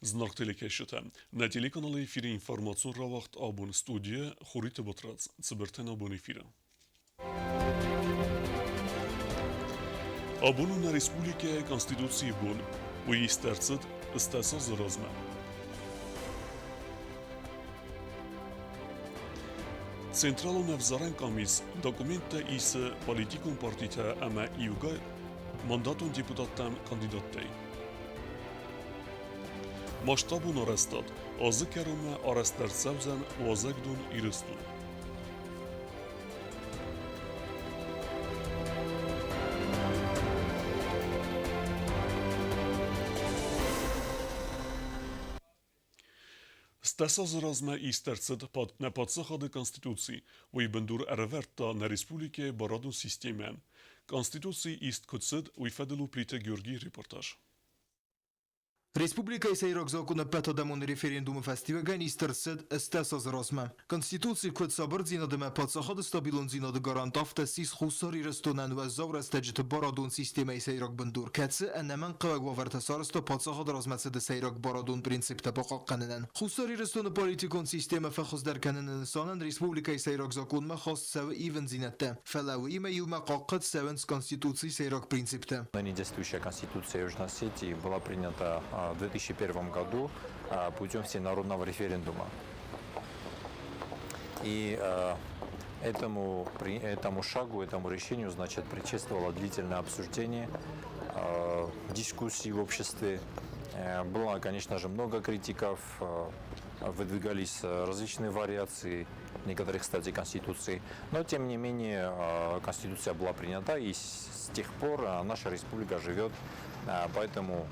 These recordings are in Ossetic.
Зынаргъ телекӕсджытӕ, нӕ телеканалы эфиры информацион рауагъд абон студийӕ Хуриты Батрадз, цыбыртӕн абон эфиры. Абон у нӕ республикӕйы Конституцийы бон. Уый ист ӕрцыд ӕстӕсазы размӕ. Централон ӕвзарӕн къамис документтӕ исы политикон партитӕ ӕмӕ иугай мандатон депутаттӕм кандидаттӕй. Масштабон арӕзтад азы кӕронмӕ арӕзт ӕрцӕудзӕн уазӕгдон Ирыстон. Стӕсазы размӕ ист ӕрцыд нӕ паддзахады Конституци. Уый бындур ӕрӕвӕрдта нӕ республикӕйы барадон системӕйӕн. Конституци ист куыд цыд, уый фӕдыл у Плиты Георгийы репортаж. Республикӕйы сӕйраг закъон ӕппӕтадӕмон референдумы фӕстиуӕгӕн ист ӕрцыд ӕстӕсазы размӕ. Конституци куыд сабырдзинады ӕмӕ паддзахады стабилондзинады гарант, афтӕ ссис Хуссар Ирыстонӕн уӕззау рӕстӕджыты барадон системӕйы сӕйраг бындур, кӕцы ӕнӕмӕнгхъӕуӕг уавӕртӕ сарӕзта паддзахады размӕцыды сӕйраг барадон принциптӕ бахъахъхъӕнынӕн. Хуссар Ирыстоны политикон системӕ фӕхуыздӕр кӕныны нысанӕн республикӕйы сӕйраг закъонмӕ хаст цӕуы ивындзинӕдтӕ, фӕлӕ уыимӕ иумӕ хъахъхъӕд цӕуынц Конституцийы сӕйраг принциптӕ. Ныне действующая Конституция Южной Осетии была принята в 2001 году путем всенародного референдума. И этому шагу, этому решению, значит, предшествовало длительное обсуждение, дискуссии в обществе. Было, конечно же, много критиков, выдвигались различные вариации некоторых статей Конституции. Но, тем не менее, Конституция была принята, и с тех пор наша республика живет по этому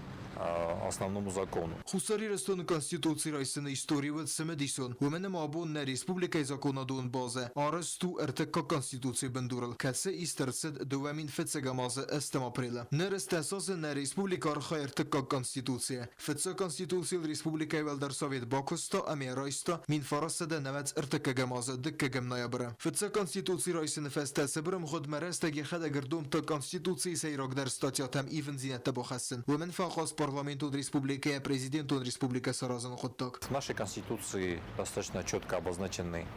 основному закону. Хуссар Ирыстоны Конституци райсыны истори уыд цымыдисон, уымӕн ӕмӕ абон нӕ республикӕйы законадон базӕ арӕзт у ӕртыккаг Конституцийы бындурыл, кӕцы ист ӕрцыд 2005 азы ӕстӕм апрелы. Ныр ӕстӕс азы нӕ республикӕ архайы ӕртыккаг Конституцийӕ. Фыццаг Конституцийыл республикӕйы Уӕлдӕр Совет бакуыста ӕмӕ райста 1993 азы дыккӕгӕм ноябры. Фыццаг Конституци райсыны фӕстӕ цыбыр ӕмгъуыдмӕ рӕстӕг йӕхӕдӕг ӕрдомдта Конституцийы сӕйрагдӕр статьятӕм ивындзинӕдтӕ бахӕссын. Уымӕн фӕахъаз парламентон республикӕйӕ президентон республикӕ саразыны хъуыддаг. В нашей Конституции достаточно четко обозначены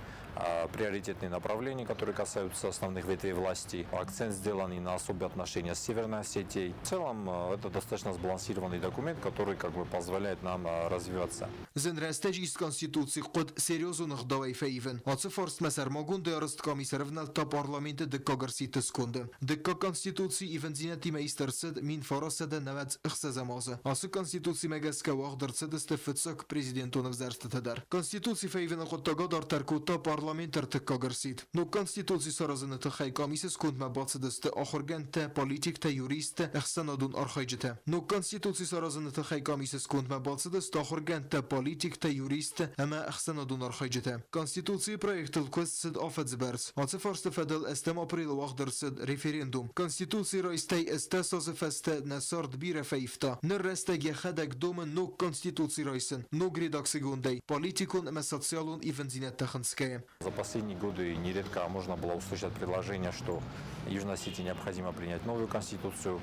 приоритетные направления, которые касаются основных ветвей власти. Акцент сделан и на особые отношения с Северной Осетией. В целом это достаточно сбалансированный документ, который как бы позволяет нам развиваться. Зын рӕстӕджы ист Конституци хъуыд серьезон ӕгъдауӕй фӕивын. Ацы фарстмӕ сӕрмагондӕй арӕзт къамис ӕрӕвнӕлдта парламенты дыккаг ӕрсидты сконды. Дыккаг Конституци ивындзинӕдтимӕ ист ӕрцыд 1996 азы. Ацы Конституцимӕ гӕсгӕ уагъд ӕрцыдысты фыццаг президентон ӕвзӕрстытӕ дӕр. Конституци фӕивыны хъуыддаг адарддӕр кодта парламенты ӕртыккаг ӕрсидт. Ног Конституци саразыны тыххӕй къамисы скондмӕ бацыдысты ахуыргӕндтӕ, политиктӕ, юристтӕ, ӕхсӕнадон архайджытӕ. Ног Конституци саразыны тыххӕй къамисы скондмӕ бацыдысты ахуыргӕндтӕ, политиктӕ, юристтӕ ӕмӕ ӕхсӕнадон архайджытӕ. Конституцийы проектыл куыст цыд афӕдзы бӕрц. Ацы фарсты фӕдыл ӕстӕм апрелы уагъд ӕрцыд референдум. Конституци райстӕй ӕстӕс азы фӕстӕ нӕ цард бирӕ фӕивта. Ныр рӕстӕг йӕхӕдӕг домы ног Конституци райсын, ног редакцигондӕй, политикон ӕмӕ социалон ивындзинӕдтӕ хынцгӕйӕ. За последние годы нередко можно было услышать предложение, что Южной Осетии необходимо принять новую конституцию,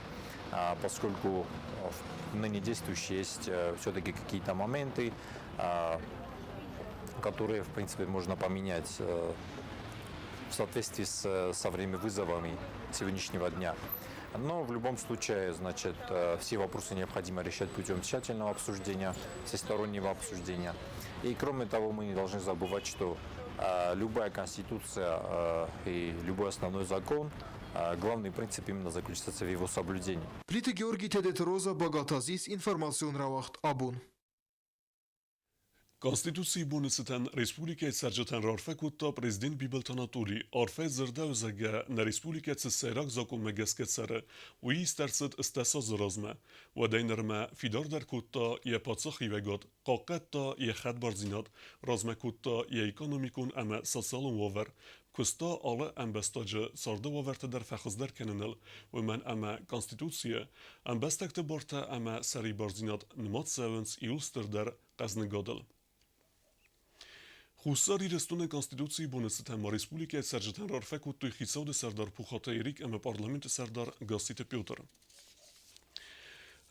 поскольку в ныне действующей есть все-таки какие-то моменты, которые, в принципе, можно поменять в соответствии с современными вызовами сегодняшнего дня. Но в любом случае, значит, все вопросы необходимо решать путем тщательного обсуждения, всестороннего обсуждения. И кроме того, мы не должны забывать, что любая конституция и любой основной закон, главный принцип именно заключается в его соблюдении. Плиты Георгий Тедеты Роза Багаты Азиз, информацион рауагъд Абон. Конституцийы боны цытӕн республикӕйы цӕрджытӕн раарфӕ кодта президент Бибылты Анатоли. Арфӕ дзырдӕуы, зӕгъгӕ, нӕ республикӕ цы сӕйраг закъонмӕ гӕсгӕ цӕры, уый ист ӕрцыд ӕстӕсазы размӕ. Уӕдӕй нырмӕ фидардӕр кодта йӕ паддзахиуӕгад, хъахъхъӕдта йӕ хӕдбардзинад, размӕ кодта йӕ экономикон ӕмӕ социалон уавӕр, куыста алы ӕмбӕстаджы царды уавӕртӕ дӕр фӕхуыздӕр кӕныныл, уымӕн ӕмӕ Конституцийы ӕмбӕстӕгты бартӕ ӕмӕ сӕрибардзинад нымад цӕуынц иууыл стырдӕр хъӕзныгадыл. Хуссар Ирыстоны Конституцийы боны цытӕн ма республикӕйы цӕрджытӕн раарфӕ кодтой хицауады сӕрдар Пухаты Эрик ӕмӕ парламенты сӕрдар Гасситы Петр.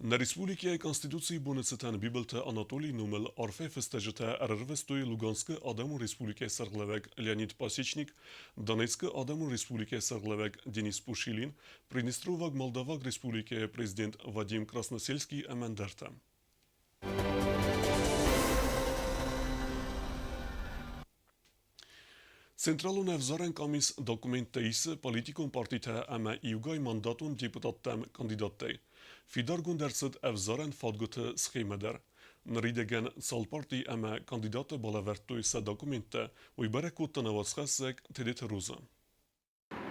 Нӕ республикӕйы Конституцийы боны цытӕн Бибылты Анатолийы номыл арфӕйы фыстӕджытӕ ӕрӕрвыстой Луганскы Адӕмон Республикӕйы сӕргълӕууӕг Леонид Пасечник, Донецкы Адӕмон Республикӕйы сӕргълӕууӕг Денис Пушилин, Приднестроваг Молдаваг Республикӕйы президент Вадим Красносельский ӕмӕ ӕндӕртӕ. Централон ӕвзарӕн къамис документтӕ исы политикон партитӕ ӕмӕ иугай мандатон депутаттӕм кандидаттӕй. Фидаргонд ӕрцыд ӕвзарӕн фадгуыты схемӕ дӕр. Ныридӕгӕн цал парти ӕмӕ кандидаты балӕвӕрдтой сӕ документтӕ, уый бӕрӕг кодта нӕ уацхӕссӕг Тедеты Роза.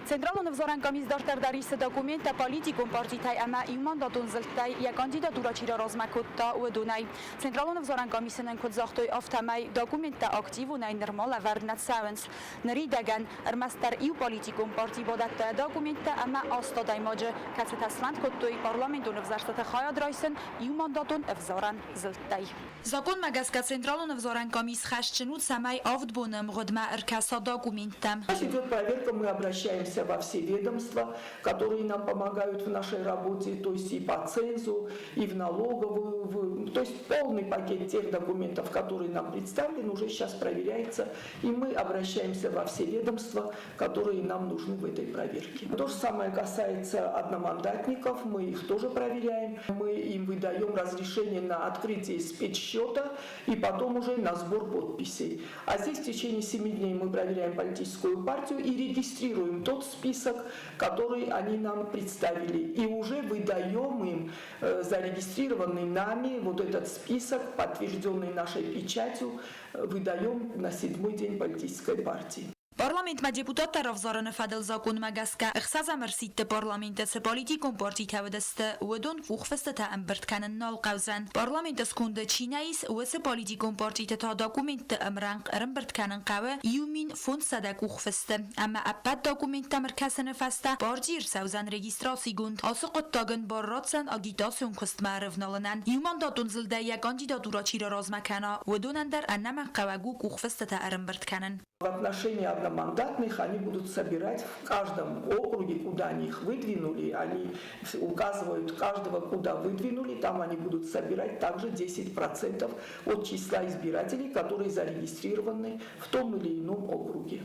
Централон ӕвзарӕн къамис дарддӕр дӕр исы документтӕ политикон партитӕй ӕмӕ иумандатон зылдтӕй йӕ кандидатурӕ чи раразмӕ кодта, уыдонӕй. Централон ӕвзарӕн къамисы нын куыд загътой, афтӕмӕй документтӕ активонӕй нырма лӕвӕрд нӕ цӕуынц. Ныридӕгӕн ӕрмӕстдӕр иу политикон парти бадӕтта документтӕ ӕмӕ аст адӕймаджы, кӕцытӕ сфӕнд кодтой парламентон ӕвзӕрстыты хайад райсын иумандатон ӕвзарӕн зылдтӕй. Закъонмӕ гӕсгӕ Централон ӕвзарӕн къамис хӕсджын у, цӕмӕй авд боны ӕмгъуыдмӕ ӕркӕса документтӕм. Идет проверка, мы обращаемся во все ведомства, которые нам помогают в нашей работе, то есть и по цензу, и в налоговую, то есть полный пакет тех документов, которые нам представлены, уже сейчас проверяется, и мы обращаемся во все ведомства, которые нам нужны в этой проверке. То же самое касается одномандатников, мы их тоже проверяем, мы им выдаем разрешение на открытие спецсчета и потом уже на сбор подписей. А здесь в течение 7 дней мы проверяем политическую партию и регистрируем тот список, который они нам представили. И уже выдаем им зарегистрированный нами вот этот список, подтвержденный нашей печатью, выдаем на седьмой день политической партии. Парламентмӕ депутаттӕ равзарыны фӕдыл закъонмӕ гӕсгӕ ӕхсӕзӕм ӕрсидты парламенты цы политикон партитӕ уыдысты, уыдон къухфыстытӕ ӕмбырд кӕнын нал хъӕудзӕн. Парламенты сконды чи нӕ ис, уыцы политикон партиты та документты ӕмрӕнхъ ӕрӕмбырд кӕнын хъӕуы 1500 къухфысты. Ӕмӕ ӕппӕт документтӕм ӕркӕсыны фӕстӕ парти ӕрцӕудзӕн регистрацигонд. Ацы хъуыддаг ын бар ратдзӕн агитацион куыстмӕ ӕрӕвналынӕн. Иумандатон зылдӕй йӕ кандидатурӕ чи раразмӕ кӕна, уыдонӕн дӕр ӕнӕмӕнгхъӕуӕг у къухфыстытӕ ӕрӕмбырд кӕнын. В отношении одномандатных они будут собирать в каждом округе, куда они их выдвинули, они указывают каждого, куда выдвинули, там они будут собирать также 10% от числа избирателей, которые зарегистрированы в том или ином округе.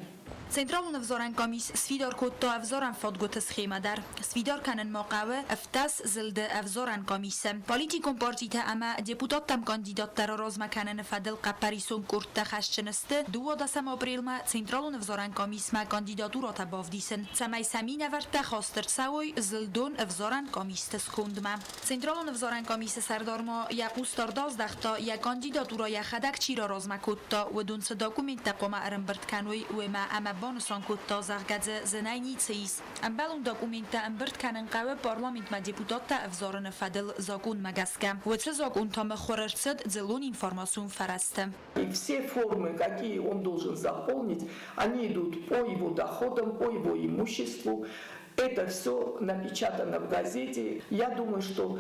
Централон ӕвзарӕн къамис сфидар кодта ӕвзарӕн фадгуыты схемӕ дӕр. Сфидар кӕнын ма хъӕуы ӕвддӕс зылды ӕвзарӕн къамисы. Политикон партитӕ ӕмӕ депутаттӕм кандидаттӕ раразмӕ кӕныны фӕдыл хъӕппӕрисон къордтӕ хӕсджын сты дыууадӕсӕм апрелмӕ Централон ӕвзарӕн къамисмӕ кандидатурӕтӕ бавдисын, цӕмӕй сӕ минӕвӕрттӕ хаст ӕрцӕуой зылдон ӕвзарӕн къамисты скондмӕ. Централон ӕвзарӕн къамисы сӕрдар ма йӕ хъусдард аздӕхта, йӕ кандидатурӕ йӕхӕдӕг чи раразмӕ кодта, уыдон цы документтӕ хъуамӕ ӕрӕмбырд кӕной, уымӕ ӕмӕ банысан кодта, зӕгъгӕ дзы зынӕй ницы ис. Ӕмбӕлон документтӕ ӕмбырд кӕнын хъӕуы парламентмӕ депутаттӕ ӕвзарыны фӕдыл закъонмӕ гӕсгӕ. Уыцы закъон та мыхуыр ӕрцыд дзыллон информацион фӕрӕзты. И все формы, какие он должен заполнить, они идут по его доходам, по его имуществу. Это все напечатано в газете. Я думаю, что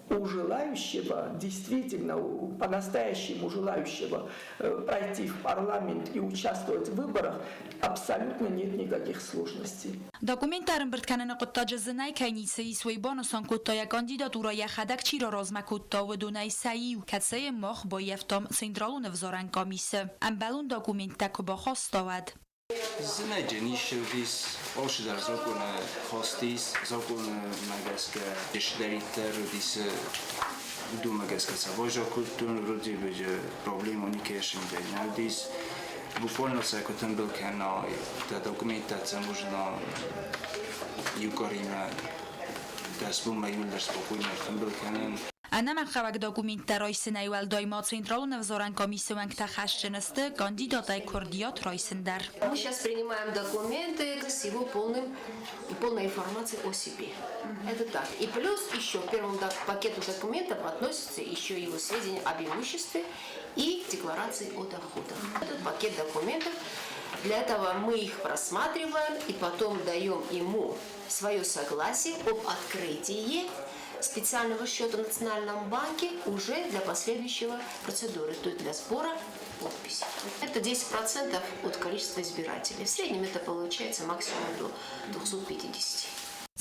у желающего, действительно, по-настоящему желающего пройти в парламент и участвовать в выборах, абсолютно нет никаких сложностей. Документтӕ ӕрӕмбырд кӕныны хъуыддаджы зынӕй кӕй ницы ис, уый банысан кодта, йӕ кандидатурӕ йӕхӕдӕг чи раразмӕ кодта, уыдонӕй сӕ иу, кӕцыйы мах баййӕфтам Централон ӕвзарӕн къамисы. Ӕмбӕлон документтӕ куы бахаста, уӕд. Зымӕджы низ уыдис, алчидӕр закъоны хастис, закъонмӕ гӕсгӕ цыдӕриддӕр уыдис, уыдонмӕ гӕсгӕ сӕ базар кодтон, вроде бы проблема никӕй нӕ уыдис. Буквально сӕ куы тымбыл кӕнай, дӕ документтӕ сӕ можно иу къӕримӕ 10 бонмӕ иууылдӕр спокойно ӕртымбыл кӕнын. Ӕнӕмӕнгхъӕуӕг документтӕ райсынӕй уӕлдай ма Централон ӕвзарӕн къамисы уӕнгтӕ хӕсджын сты кандидатӕй куырдиат райсын дӕр. Мы сейчас принимаем документы с его полной информацией о себе. Это так. И плюс еще к первому пакету документов относятся еще его сведения об имуществе и декларации о доходах. Этот пакет документов, для этого мы их просматриваем и потом даем ему свое согласие об открытии специального счета в Национальном банке уже для последующего процедуры, то есть для сбора подписей. Это 10% от количества избирателей. В среднем это получается максимум до 250.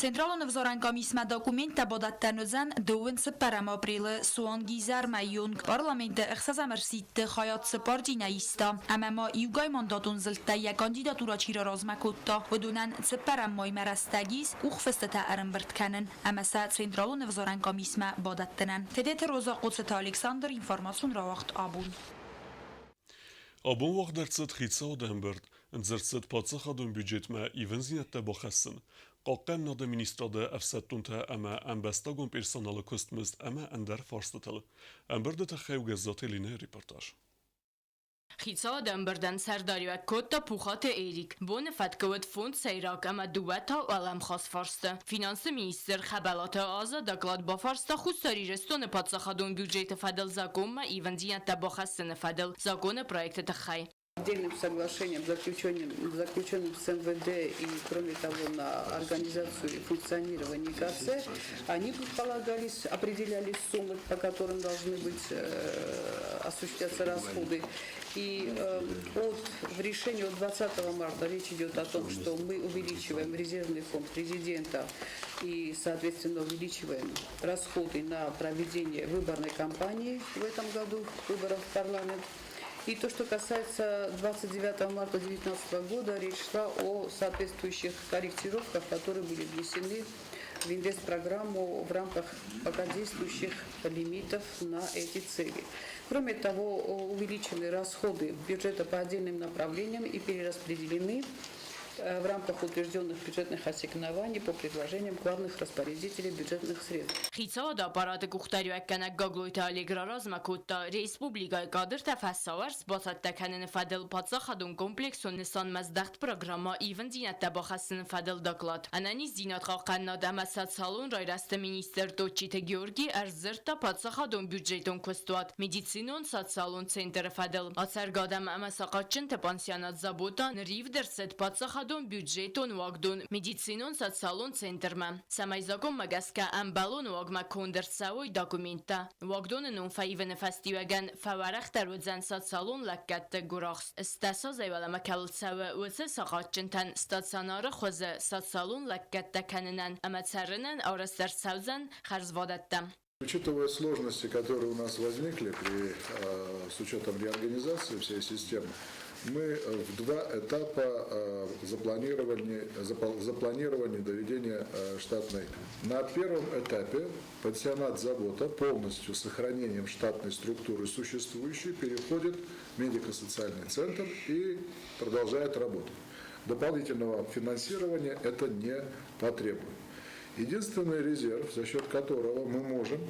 Централон ӕвзарӕн къамисмӕ документтӕ бадӕттӕн уыдзӕн дыууын цыппӕрӕм апрелы суанг изӕрмӕ онг. Парламенты ӕхсӕзӕм ӕрсидты хайад цы парти нӕ иста ӕмӕ ма иугай мандатон зылдтӕй йӕ кандидатурӕ чи раразмӕ кодта, уыдонӕн цыппӕрӕм маймӕ рӕстӕг ис къухфыстытӕ ӕрӕмбырд кӕнын ӕмӕ сӕ Централон ӕвзарӕн къамисмӕ бадӕттынӕн. Тедеты Роза, Хъоцыты Александр, информацион рауагъд Абон. Абон уагъд ӕрцыд хицауады ӕмбырд. Дзырд цыд паддзахадон бюджетмӕ ивындзинӕдтӕ бахӕссын, Хъахъхъӕнынады министрады ӕфсӕддонтӕ ӕмӕ ӕмбӕстагон персоналы куыстмызд ӕмӕ ӕндӕр фарстытыл. Ӕмбырды тыххӕй у Гӕззаты Элинӕйы репортаж. Хицауады ӕмбырдӕн сӕрдариуӕг кодта Пухаты Эрик. Боны фӕткы уыд фондз сӕйраг ӕмӕ дыууӕ та уӕлӕмхас фарсты. Финансты министр Хӕбӕлаты Аза доклад бафарста Хуссар Ирыстоны паддзахадон бюджеты фӕдыл законмӕ ивындзинӕдтӕ бахӕссыны фӕдыл законы проекты тыххӕй. Отдельным соглашением, заключенным с МВД и, кроме того, на организацию и функционирование КЦ, они предполагались, определялись суммы, по которым должны быть осуществляться расходы. И в решении от 20 марта речь идет о том, что мы увеличиваем резервный фонд президента и, соответственно, увеличиваем расходы на проведение выборной кампании в этом году, выборов в парламент. И то, что касается 29 марта 2019 года, речь шла о соответствующих корректировках, которые были внесены в инвестпрограмму в рамках пока действующих лимитов на эти цели. Кроме того, увеличены расходы бюджета по отдельным направлениям и перераспределены в рамках утвержденных бюджетных ассигнований по предложениям главных распорядителей бюджетных средств. Хицауады аппараты къухдариуӕггӕнӕг Гаглойты Олег раразмӕ кодта республикӕйы кадртӕ фӕсауӕрц бацӕттӕ кӕныны фӕдыл паддзахадон комплексон нысанмӕздӕхт программӕ ивындзинӕдтӕ бахӕссыны фӕдыл доклад. Ӕнӕниздзинад хъахъхъӕнынад ӕмӕ социалон райрӕзты министр Тотчиты Георги ӕрдзырдта паддзахадон бюджетон куыстуат медицинон-социалон центры фӕдыл. Ацӕргӕ адӕм ӕмӕ сахъатджынты пансионат Забота ныривд ӕрцыд паддзахадон бюджетон уагдон медицинон-социалон центрмӕ, цӕмӕй законмӕ гӕсгӕ ӕмбӕлон уагмӕ конд ӕрцӕуой документтӕ. Уагдоны ном фӕивыны фӕстиуӕгӕн фӕуӕрӕхдӕр уыдзӕн социалон лӕггӕдты гуырахст. Стӕсазӕй уӕлӕмӕ кӕуыл цӕуы, уыцы сахъатджынтӕн стационары хуызы социалон лӕггӕдтӕ кӕнынӕн ӕмӕ цӕрынӕн арӕзт ӕрцӕудзӕн хӕрзвадӕттӕ. Учитывая сложности, которые у нас возникли с учетом реорганизации всей системы, мы в два этапа запланировали доведение штатной. На первом этапе пансионат «Забота» полностью с сохранением штатной структуры существующей переходит в медико-социальный центр и продолжает работать. Дополнительного финансирования это не потребует. Единственный резерв, за счет которого мы можем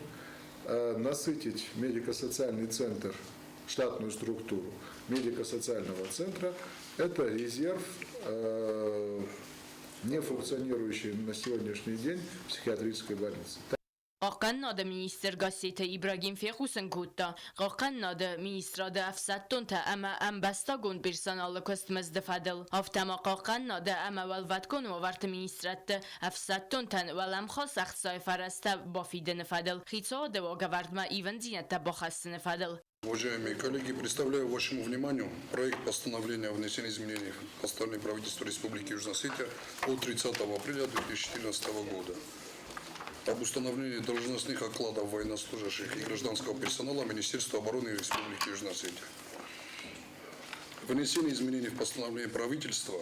насытить медико-социальный центр, штатную структуру медико-социального центра, это резерв, не функционирующий на сегодняшний день психиатрической больницы. Хъахъхъӕнынады министр Гасситы Ибрагим фехъусын кодта, Хъахъхъӕнынады министрады ӕфсӕддонтӕ ӕмӕ ӕмбӕстагон персоналы куыстмызды фӕдыл, афтӕ ма Хъахъхъӕнынады ӕмӕ Уӕлвӕткон уавӕрты министрадты ӕфсӕддонтӕн уӕлӕмхас ӕхцайы фӕрӕзтӕ бафидыны фӕдыл Хицауады уагӕвӕрдмӕ ивындзинӕдтӕ бахӕссыны фӕдыл. Уважаемые коллеги, представляю вашему вниманию проект постановления о внесении изменений в постановление правительства Республики Южная Осетия от 30 апреля 2014 года об установлении должностных окладов военнослужащих и гражданского персонала Министерства обороны Республики Южная Осетия. Внесение изменений в постановление правительства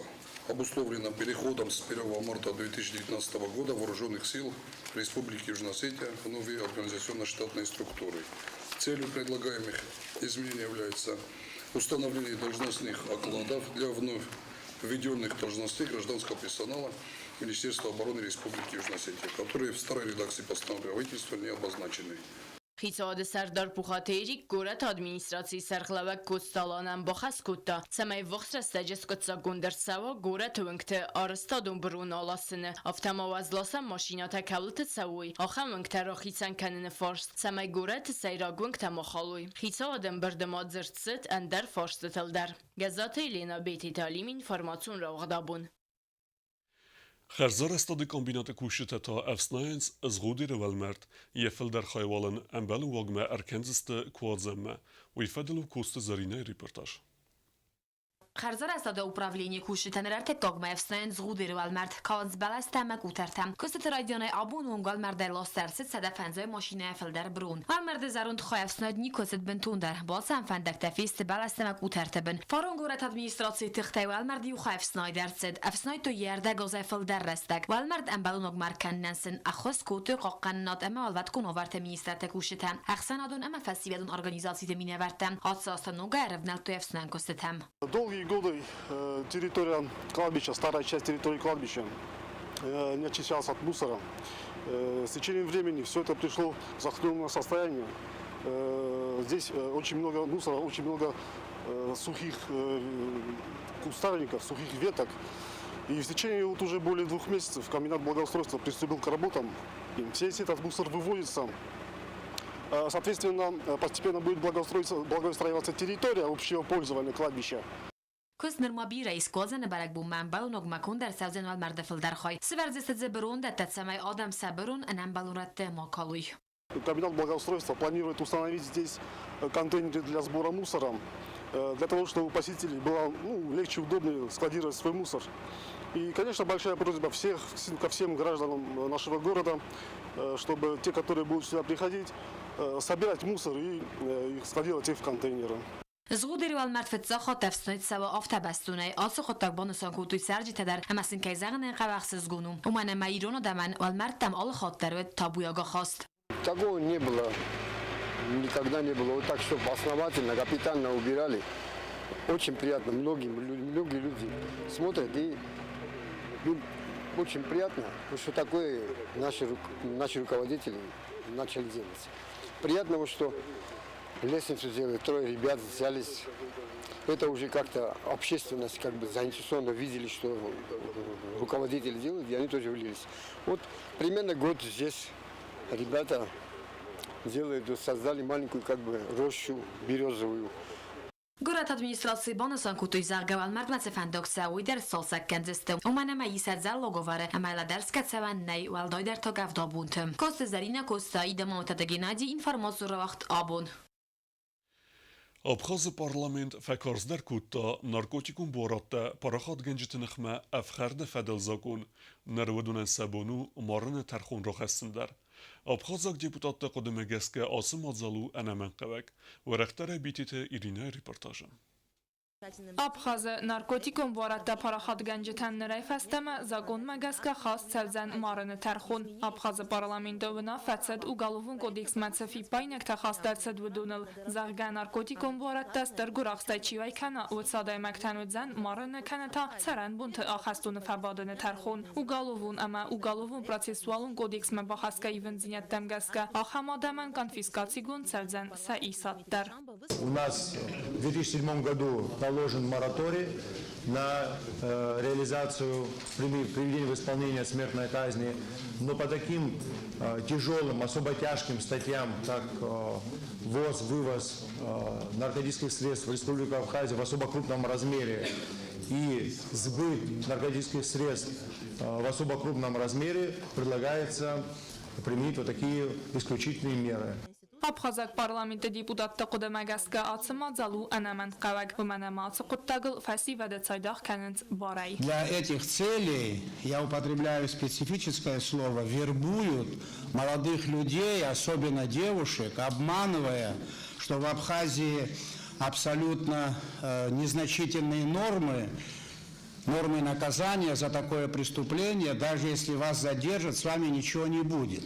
обусловлено переходом с 1 марта 2019 года Вооруженных сил Республики Южная Осетия в новые организационно-штатные структуры. Целью предлагаемых изменений является установление должностных окладов для вновь введенных должностей гражданского персонала Министерства обороны Республики Южная Осетия, которые в старой редакции постановления правительства не обозначены. Хицауады сӕрдар Пухаты Эрик горӕты администрацийы сӕргълӕууӕг Коцты Аланӕн бахӕс кодта, цӕмӕй ввахс рӕстӕджы скъуыддзаггонд ӕрцӕуа горӕты уынгты арӕзтадон бырон аласыны, афтӕ ма уӕзласӕн машинӕтӕ кӕуылты цӕуой, ахӕм уынгтӕ рахицӕн кӕныны фарст, цӕмӕй горӕты сӕйраг уынгтӕ ма халой. Хицауады ӕмбырды ма дзырд цыд ӕндӕр фарстытыл дӕр. Гӕззаты Елена, Бететы Алим, информацион рауагъд Абон. Хӕрзарӕзтады комбинаты кусджытӕ та ӕфснайынц Згъудеры уӕлмӕрд. Йӕ фылдӕр хай уал ын ӕмбӕлы уагмӕ ӕркӕндзысты Куадзӕнмӕ. Уый фӕдыл у Коцты Зӕринӕйы репортаж. Хӕрзарӕзтады управленийы кусджытӕ ныр ӕртыккагмӕ ӕфснайынц Згъудеры уӕлмӕрд, калынц бӕлӕстӕ ӕмӕ къутӕртӕ. Куыстыты райдианӕй абоны онг уӕлмӕрдӕй ласт ӕрцыд 150 машинӕйӕ фылдӕр брон. Уӕлмӕрды зӕронд хай ӕфснайд никуы цыд бынтондӕр. Балцӕн фӕндӕгтӕ фесты бӕлӕстӕ ӕмӕ къутӕрты бын. Фарон горӕты администрацийы тыхтӕй уӕлмӕрд иу хай ӕфснайд ӕрцыд. Ӕфснайдтой йӕ ӕрдӕг азӕй фылдӕр рӕстӕг. Уӕлмӕрд ӕмбӕлон марг кӕнынӕн сын ӕххуыс кодтой хъахъхъӕнынад ӕмӕ уӕлвӕткон уавӕрты министрадты кусджытӕ, ӕхсӕнадон ӕмӕ фӕсивӕдон организациты минӕвӕрттӕ. Ацы аз та ногӕй ӕрӕвнӕлдтой ӕфснайӕн куыстытӕм. Долгие годы территория кладбища, старая часть территории кладбища не очищалась от мусора. С течением времени все это пришло в захлебное состояние. Здесь очень много мусора, очень много сухих кустарников, сухих веток. И в течение вот уже более 2 месяцев комбинат благоустройства приступил к работам. Весь этот мусор выводится. Соответственно, постепенно будет благоустраиваться территория общего пользования кладбища. Куыст нырма бирӕ ис, куадзӕны бӕрӕгбонмӕ ӕмбӕлон конд ӕрцӕудзӕн уӕлмӕрды фылдӕр хай. Сывӕрдзысты дзы бырондӕттӕ, цӕмӕй адӕм сӕ бырон ӕнӕмбӕлон рӕтты ма калой. Комбинат благоустройства планирует установить здесь контейнеры для сбора мусора, для того, чтобы у посетителей было, ну, легче, удобнее складировать свой мусор. И, конечно, большая просьба всех, ко всем гражданам нашего города, чтобы те, которые будут сюда приходить, собирать мусор и складировать их в контейнеры. Згъудеры уӕлмӕрд фыццаг хатт ӕфснайд цӕуы афтӕ бӕстонӕй. Ацы хъуыддаг банысан кодтой цӕрджытӕ дӕр ӕмӕ сын, кӕй зӕгъын ӕй хъӕуы, ӕхсызгон у. Уымӕн ӕмӕ ирон адӕмӕн уӕлмӕрдтӕм алы хатт дӕр уыд табуйаг ахаст. Такого не было, никогда не было. Вот так, чтобы основательно, капитально убирали. Очень приятно, многие люди смотрят, и им очень приятно, что такое наши руководители начали делать. Приятно, что лестницу сделали, трое ребят взялись. Это уже как-то общественность как бы заинтересованно видели, что руководители делают, и они тоже влились. Вот примерно год здесь ребята делают, создали маленькую как бы рощу березовую. Горӕты администрацийы банысан кодтой, зӕгъгӕ, уӕлмӕрдмӕ цы фӕндаг цӕуы, уый дӕр сцалцӕг кӕндзысты. Уымӕн ӕмӕ ис ӕдзӕллаг уавӕры ӕмӕ лӕдӕрсгӕ цӕуӕн нӕй, уӕлдайдӕр та къӕвдабонты. Коцты Зӕринӕ, Коцты Аидӕ, Мамытаты Геннадий, информацион рауагъд «Абон». Абхазы парламент фӕкарздӕр кодта наркотикон буарадтӕ парахатгӕнджыты ныхмӕ ӕфхӕрды фӕдыл закъон. Ныр уыдонӕн сӕ бон у марыны тӕрхон рахӕссын дӕр. Абхазаг депутатты хъуыдымӕ гӕсгӕ ацы мадзал у ӕнӕмӕнгхъӕуӕг. Уӕрӕхдӕрӕй Битеты Иринӕйы репортажы. Абхазы наркотикон буарадтӕ парахатгӕнджытӕн нырӕй фӕстӕмӕ закъонмӕ гӕсгӕ хаст цӕудзӕн марыны тӕрхон. Абхазы парламенты уынаффӕ цыд, Уголовон кодексмӕ цы фиппаинӕгтӕ хаст ӕрцыд, уыдоныл, зӕгъгӕ, наркотикон буарадтӕ стыр гуырахстӕй чи уӕй кӕна, уыцы адӕймӕгтӕн уыдзӕн марыны кӕнӕ та цӕрӕнбонты ахӕстоны фӕбадыны тӕрхон. Уголовон ӕмӕ уголовон-процессуалон кодексмӕ бахӕсгӕ ивындзинӕдтӕм гӕсгӕ ахӕм адӕмӕн конфискацигонд цӕудзӕн сӕ исад дӕр. У нас в 2007 году наложен мораторий на реализацию приведения в исполнение смертной казни, но по таким тяжелым, особо тяжким статьям, как ввоз, вывоз наркотических средств в Республику Абхазию в особо крупном размере и сбыт наркотических средств в особо крупном размере, предлагается применить вот такие исключительные меры. Абхазаг парламенты депутатты хъуыдымӕ гӕсгӕ ацы мадзал у ӕнӕмӕнгхъӕуӕг, уымӕн ӕмӕ ацы хъуыддагыл фӕсивӕды цайдагъ кӕнынц барӕй. Для этих целей, я употребляю специфическое слово, вербуют молодых людей, особенно девушек, обманывая, что в Абхазии абсолютно незначительные нормы наказания за такое преступление, даже если вас задержат, с вами ничего не будет.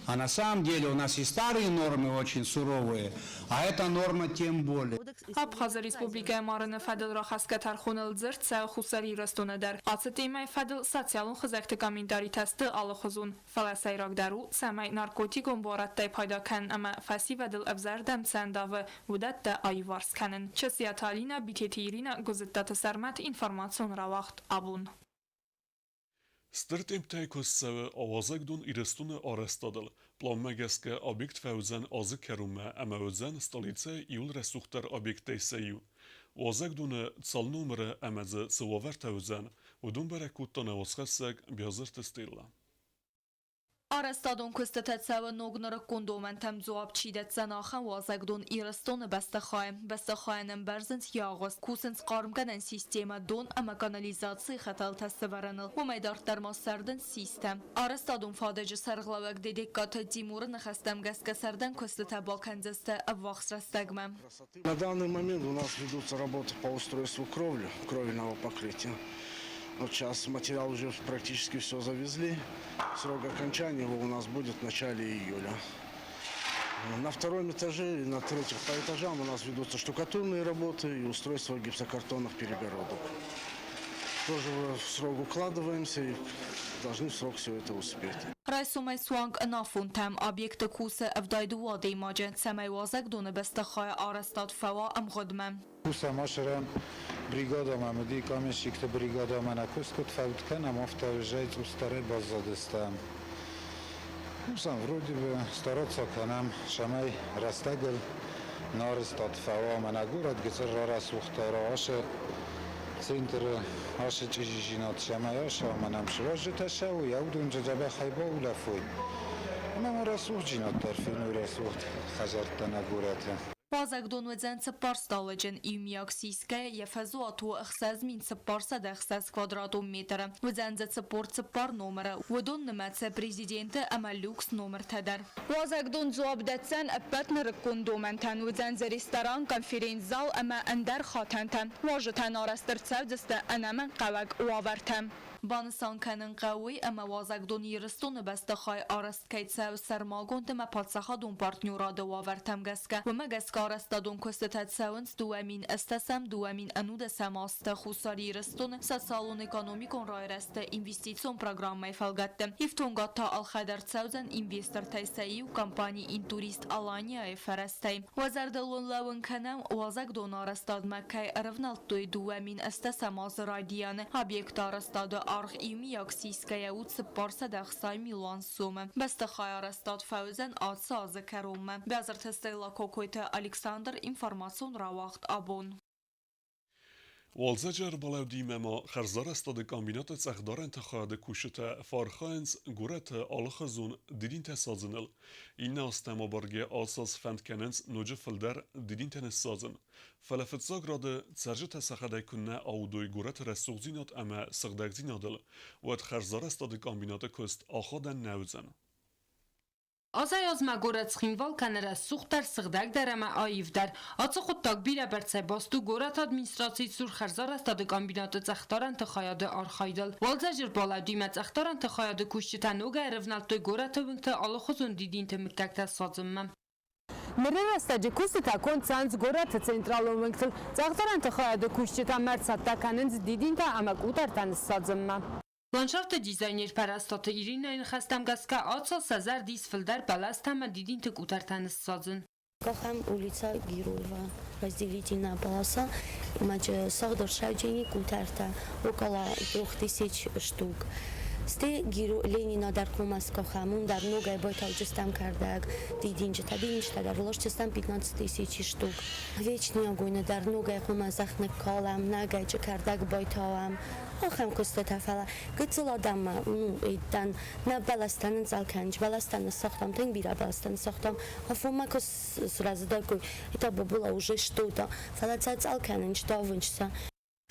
А на самом деле у нас и старые нормы очень суровые, а эта норма тем более. Абхазы Республикӕйы марыны фӕдыл рахӕсгӕ тӕрхоныл дзырд цӕуы Хуссар Ирыстоны дӕр. Ацы темӕйы фӕдыл социалон хызӕгты комментаритӕ сты алыхуызон. Фӕлӕ сӕйрагдӕр у, цӕмӕй наркотикон буарадтӕй пайда кӕнын ӕмӕ фӕсивӕдыл ӕвзӕрдӕм цы ӕндавы, уыдӕттӕ аиуварс кӕнын. Чысиаты Алинӕ, Битеты Иринӕ, Гуызыдтаты Сӕрмӕт, информацион рауагъд «Абон». Стыр темптӕй куыст цӕуы ауазӕгдон Ирыстоны арӕзтадыл. Пъланмӕ гӕсгӕ объект фӕуыдзӕн азы кӕронмӕ ӕмӕ уыдзӕн столицӕйы иууыл рӕсугъддӕр объекттӕй сӕ иу. Уазӕгдоны цал номыры ӕмӕ дзы цы уавӕртӕ уыдзӕн, уыдон бӕрӕг кодта нӕ уацхӕссӕг Биазырты Стелла. Арӕзтадон куыстытӕ цӕуы ног нырыккон домӕнтӕм дзуапп чи дӕтдзӕн, ахӕм уазӕгдон Ирыстоны бӕстыхайы. Бӕстыхайӕн ӕмбӕрзынц йӕ агъуыст, кусынц хъармгӕнӕн системӕ, дон ӕмӕ канализацийы хӕтӕлтӕ сӕвӕрыныл. Уымӕй дарддӕр ма сӕрдынц систӕ. Арӕзтадон фадыджы сӕргълӕууӕг Дедегкаты Тимуры ныхӕстӕм гӕсгӕ сӕрдӕн куыстытӕ бакӕндзысты ӕввахс рӕстӕгмӕ. На данный момент у нас ведутся работы по устройству кровли, кровельного покрытия. Вот сейчас материал уже практически все завезли. Срок окончания его у нас будет в начале июля. На втором этаже и на третьих по этажам у нас ведутся штукатурные работы и устройство гипсокартонных перегородок. Тоже в срок укладываемся и должны в срок все это успеть. Райсомӕй суанг ӕнафонтӕм объекты кусы 72 адӕймаджы, цӕмӕй уазӕгдоны бӕстыхайы арӕзтад фӕуа ӕмгъуыдмӕ. Кусӕм асырӕн бригадӕмӕ уыди къамисчикты бригадӕмӕ нӕ куыст куыд фӕуд кӕнӕм, афтӕ зӕй цъусдӕрӕй баззадыстӕм. Кусӕм вроде бы стараться кӕнӕм, цӕмӕй рӕстӕгыл нӕ арӕзтад фӕуа ӕмӕ нӕ горӕт гыццыл рарӕсугъддӕр ацы центры ацы чъизидзинад цӕмӕй аса ӕмӕ нӕм цы уазджытӕ цӕуы, уыдон дзы дзӕбӕхӕй баулӕфой ӕмӕ ма рӕсугъддзинад дӕр феной рӕсугъд хӕдзӕрттӕ нӕ горӕты. Уазӕгдон уыдзӕн цыппарстъалыджын, иумиаг сисгӕ йӕ фӕзуат у 6406 квадратон метры. Уыдзӕн дзы 44 номыры, уыдон нымӕцы президенты ӕмӕ люкс номыртӕ дӕр. Уазӕгдон дзуапп дӕтдзӕн ӕппӕт нырыккон домӕнтӕн, уыдзӕн дзы ресторан, конференц-зал ӕмӕ ӕндӕр хатӕнтӕ. Уазджытӕн арӕзт ӕрцӕудзысты ӕнӕмӕнгхъӕуӕг уавӕртӕ. Банысан кӕнын хъӕуы уый, ӕмӕ уазӕгдон Ирыстоны бӕстыхай арӕзт кӕй цӕуы сӕрмагонд ӕмӕ паддзахадон партнерады уавӕртӕм гӕсгӕ. Уымӕ гӕсгӕ арӕзтадон куыстытӕ цӕуынц 2008-ӕм, 2019-ӕм азты Хуссар Ирыстоны социалон-экономикон райрӕзты инвестицион программӕйы фӕлгӕтты. Ифтонгад та ӕлхӕд ӕрцӕудзӕн инвестортӕй сӕ иу компани Интурист Алания-йы фӕрӕзтӕй. Уӕ зӕрдыл уын лӕууын кӕнӕм, уазӕгдоны арӕзтадмӕ кӕй ӕрӕвнӕлдтой 2008 азы райдианы. Объекты арӕзтады аргъ иумиаг сисгӕйӕ у 460 милуан сомы. Бӕстыхайы арӕзтад фӕуыдзӕн ацы азы кӕронмӕ. Бязырты Стелла Кокойты Александр, информацион рауагъд Абон. Уалдзӕджы ӕрбалӕудимӕ ма хӕрзарӕзтады комбинаты цъӕхдарӕнты хайады кусджытӕ фӕархайынц горӕты алыхуызон дидинтӕ садзыныл. Иннӕ азтӕм абаргӕ ацы аз фӕнд кӕнынц ноджы фылдӕр дидинтӕ ныссадзын. Фӕлӕ фыццаг рады цӕрджытӕ сӕхӕдӕг куыннӕ аудой горӕты рӕсугъддзинад ӕмӕ сыгъдӕгдзинадыл, уӕд хӕрзарӕзтады комбинаты куыст аходӕн нӕ уыдзӕн. Азӕй-азмӕ горӕт Цхинвал кӕны рӕсугъддӕр, сыгъдӕгдӕр ӕмӕ аивдӕр. Ацы хъуыддаг бирӕбӕрцӕй баст у горӕты администрацийы цур хӕрзарӕзтады комбинаты цъӕхдарӕнты хайады архайдыл. Уалдзӕджы ӕрбалӕудимӕ цъӕхдарӕнты хайады кусджытӕ ногӕй ӕрӕвнӕлдтой горӕты уынгты алыхуызон дидинты мыггӕгтӕ садзынмӕ. Ныры рӕстӕджы куыстытӕ конд цӕуынц горӕты централон уынгтыл. Цъӕхдарӕнты хайады кусджытӕ мӕр цӕттӕ кӕнынц дидинтӕ ӕмӕ къутӕртӕ ныссадзынмӕ. Ландшафты дизайнер Пӕрӕстаты Иринӕйы ныхӕстӕм гӕсгӕ, ацал сӕ зӕрды ис фылдӕр бӕлӕстӕ ӕмӕ дидинты къутӕртӕ ныссадзын. Кахӕм улица Героева, разделительная полоса, сӕгъдӕрсауджыни къутӕртӕ, около 3000 штук. Стӕй Ленина дӕр хъомӕ скахӕм, уым дӕр ногӕй байтауджыстӕм кӕрдӕг, дидинджытӕ, дидинджытӕ дӕр ласджыстӕм 15 тысячи штук. Вечный огонь дӕр ногӕй хъомӕ зӕхх ныккалӕм, нагӕйчы кӕрдӕг байтауӕм. Ахӕм куыстытӕ, фӕлӕ гыццыл адӕммӕ дӕн нӕ бӕлӕстӕ ныцъӕл кӕнынц, бӕлӕстӕ ныссагътам, тынг бирӕ бӕлӕстӕ ныссагътам. Афонмӕ куы сразыдӕркой, это было уже что-то, фӕлӕ сӕ цъӕл кӕнынц, давынц сӕ.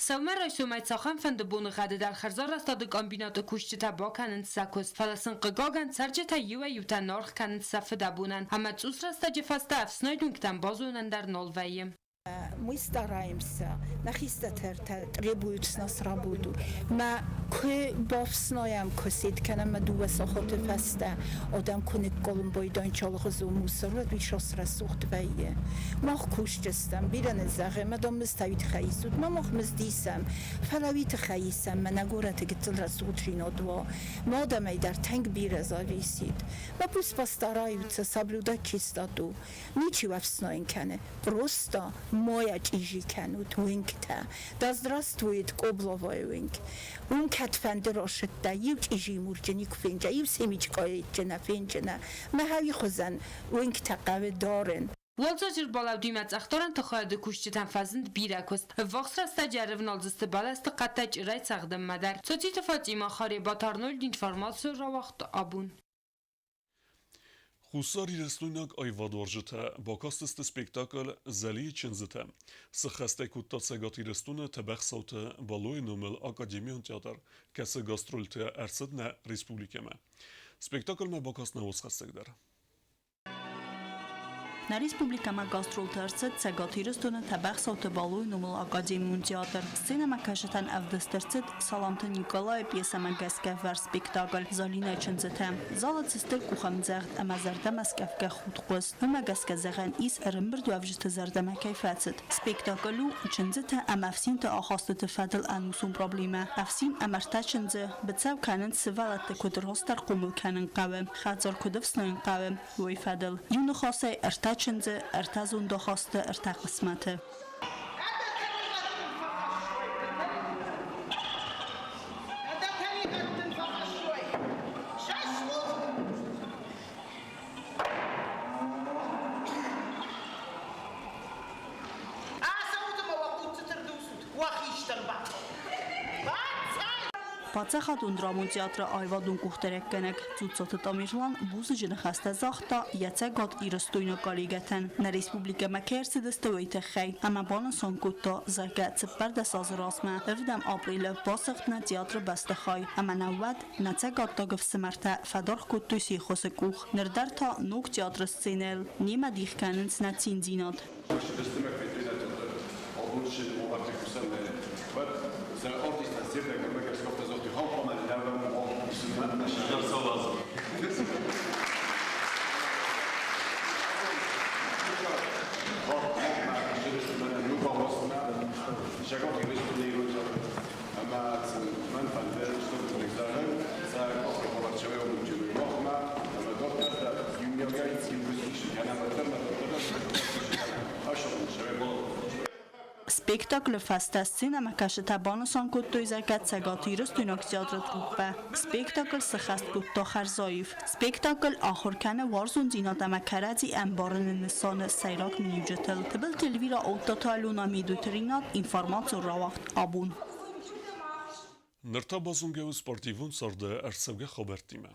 Сӕумӕрайсомӕй цахӕмфӕнды боныгъӕды дӕр хӕрзарӕзтады комбинаты кусджытӕ бакӕнынц сӕ куыст, фӕлӕ сын, хъыгагӕн, цӕрджытӕй иуӕй-иутӕ нӕ аргъ кӕнынц сӕ фыдӕбонӕн ӕмӕ цъус рӕстӕджы фӕстӕ ӕфснайд уынгтӕм базонӕн дӕр нал вӕййы. Мы стараемся, нӕ хистӕртӕ требуют с нас работу. Мӕ куы бафснайӕм, куы сед кӕнӕм мӕ дыууӕ сахаты фӕстӕ, адӕм куы ныккалын байдайын чалгъызы мусор, уӕд уый сас рӕсугъд вӕййы. Мах кусджыстӕм, бирӕ нын зӕгъы, мадам мызд уый тыххӕй исут, ма мах мызд исӕм, фӕлӕ уый тыххӕй исӕм, мӕнӕ горӕты гыццыл рӕсугъддзинад уа. Ма адӕмӕй дӕр тынг бирӕ зависит. Ма пусть постараются соблюдать чистоту. Ничи ӕфснайын кӕны, просто моя чъизи кӕнут уынгтӕ. Да здравствует Кобловой уынг. Уым кӕдфӕнды росыдтӕ, иу чъизи мурджы никуы фенджа, иу семичкъайы нӕ фенджынӕ. Мӕхӕуи хуызӕн уынгтӕ хъӕуы дарын. Уалдзӕджы ӕрбалӕудимӕ цъӕхдарӕнты хайады кусджытӕн фӕзынд бирӕ куыст. Ӕввахс рӕстӕджы ӕрӕвналдзысты бӕлӕсты хъӕдтӕ чъырӕй цӕгъдынмӕ дӕр. Цоциты Фатимӕ, Харебат Арнольд информацийы рауагъд абон. Хуссар-Ирыстойнаг аивадуарзджытӕ бакастысты спектакль «Зӕлийы чындзытӕ». Сыххӕстӕй кодта Цӕгат Ирыстоны Тӕбӕхсӕуты Балойы номыл академион театр, кӕцы гастрольты ӕрцыд нӕ республикӕмӕ. Спектакльмӕ бакаст нӕ уацхӕссӕг дӕр. Нӕ республикӕмӕ гастролты ӕрцыд Цӕгат Ирыстоны Тӕбӕхсӕуты Балойы номыл академион театр. Сценӕмӕкӕсджытӕн ӕвдыст ӕрцыд Саламты Николайы пьесӕмӕ гӕсгӕ ӕвӕрд спектакль «Залинӕ чындзытӕ». Залы цыстыр къухӕмдзӕгъд ӕмӕ зӕрдӕмӕскъӕфгӕ худт хъуыст. Уымӕ гӕсгӕ зӕгъӕн ис, ӕрӕмбырдуӕвджыты зӕрдӕмӕ кӕй фӕцыд. Спектакль у чындзытӕ ӕмӕ ӕфсинты ахастыты фӕдыл ӕнусон проблемӕ. Ӕфсин ӕмӕ ӕртӕ чындзы быцӕу кӕнынц сывӕллӕтты куыд растдӕр хъомыл кӕнын хъӕуы, хӕдзар куыд ӕфснайын хъӕуы, уый фӕдыл. Иу ныхасӕй ӕртӕ чындзы, ӕртӕ зондахасты, ӕртӕ хъысмӕты. Паддзахадон драмон театры аивадон къухдарӕггӕнӕг Дзуццаты Тамерлан бузныджы ныхӕстӕ загъта йӕ Цӕгат Ирыстойнаг коллегӕтӕн, нӕ республикӕмӕ кӕй ӕрцыдысты, уый тыххӕй, ӕмӕ банысан кодта, зӕгъгӕ, 14 азы размӕ, ӕвдӕм апрелы басыгъд нӕ театры бӕстыхай, ӕмӕ нӕ уӕд нӕ цӕгаттаг ӕфсымӕртӕ фӕдаргъ кодтой се ххуысы къух. Ныр дӕр та ног театры сценӕйыл немӕ дих кӕнынц нӕ циндзинад. Спектаклы фӕстӕ сценӕмӕкӕсджытӕ банысан кодтой, зӕгъгӕ, цӕгатирыстойнаг театры труппӕ спектакль сыххӕст кодта хӕрзаив. Спектакль ахуыр кӕны уарзондзинад ӕмӕ кӕрӕдзи ӕмбарыны нысаны сӕйраг миниуджытыл. Тыбылты Эльвира Оттаты Алена Медойты Ринат, информацион рауагъд «Абон». Ныр та базонгӕ у спортивон царды ӕрцӕугӕ хабӕрттимӕ.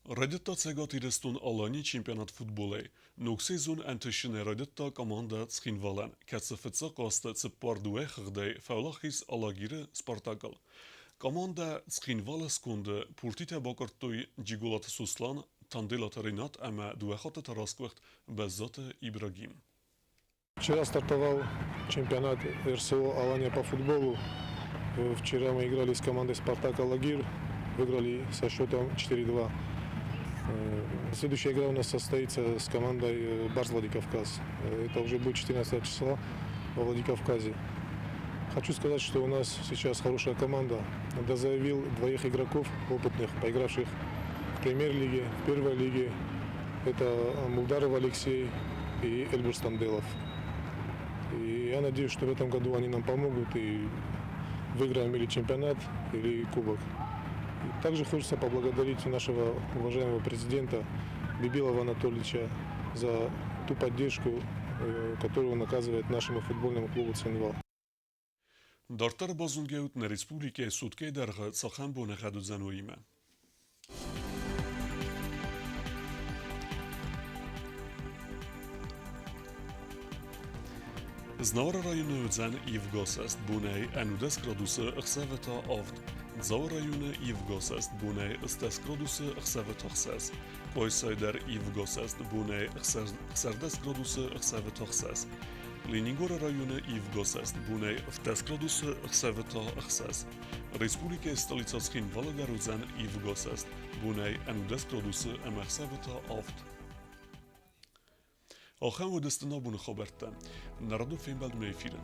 Райдыдта Цӕгат Ирыстон-Аланийы чемпионат футболӕй. Ног сезон ӕнтысджынӕй райдыдта командӕ Цхинвалӕн, кӕцы фыццаг хъазты 4-2 хыгъдӕй фӕуӕлахиз Алагиры «Спартакыл». Командӕ Цхинвалы сконды пуртитӕ бакъуырдтой Джиголаты Сослан, Танделаты Ренат ӕмӕ дыууӕ хатты та расгуыхт Бӕззаты Ибрагим. Вчера стартовал чемпионат РСО «Алания» по футболу. Вчера мы играли с командой «Спартак Алагир», выиграли со счетом 4-2. Следующая игра у нас состоится с командой «Барс Владикавказ». Это уже будет 14 числа во Владикавказе. Хочу сказать, что у нас сейчас хорошая команда. Дозаявил двоих игроков опытных, поигравших в премьер-лиге, в первой лиге. Это Мулдаров Алексей и Эльберс Танделов. И я надеюсь, что в этом году они нам помогут и выиграем или чемпионат, или кубок. И также хочется поблагодарить нашего уважаемого президента Бибилова Анатольевича за ту поддержку, которую он оказывает нашему футбольному клубу «Цхинвал». Дарддӕр базонгӕ нӕ республикӕйы суткӕйы дӕргъы цахӕм боныгъӕд уыдзӕн, уыимӕ. Знауыры районы уыдзӕн ивгӕсӕст бонӕй 11 градусы, ӕхсӕвы та авд. Дзауы районы ивгӕсӕст бонӕй 10 градусы, ӕхсӕвы та 6. Къуайсайы дӕр ивгӕсӕст бонӕй 16 градусы, ӕхсӕвы та 6. Ленингоры районы ивгӕсӕст бонӕй 10 градусы, ӕхсӕвы та 6. Республикӕйы столицӕ Цхинвалы дӕр уыдзӕн ивгӕсӕст бонӕй 11 градусы ӕмӕ ӕхсӕвы та авд. Ахӕм уыдысты нӕ абоны хабӕрттӕ. Нӕ радон фембӕлдмӕ эфиры.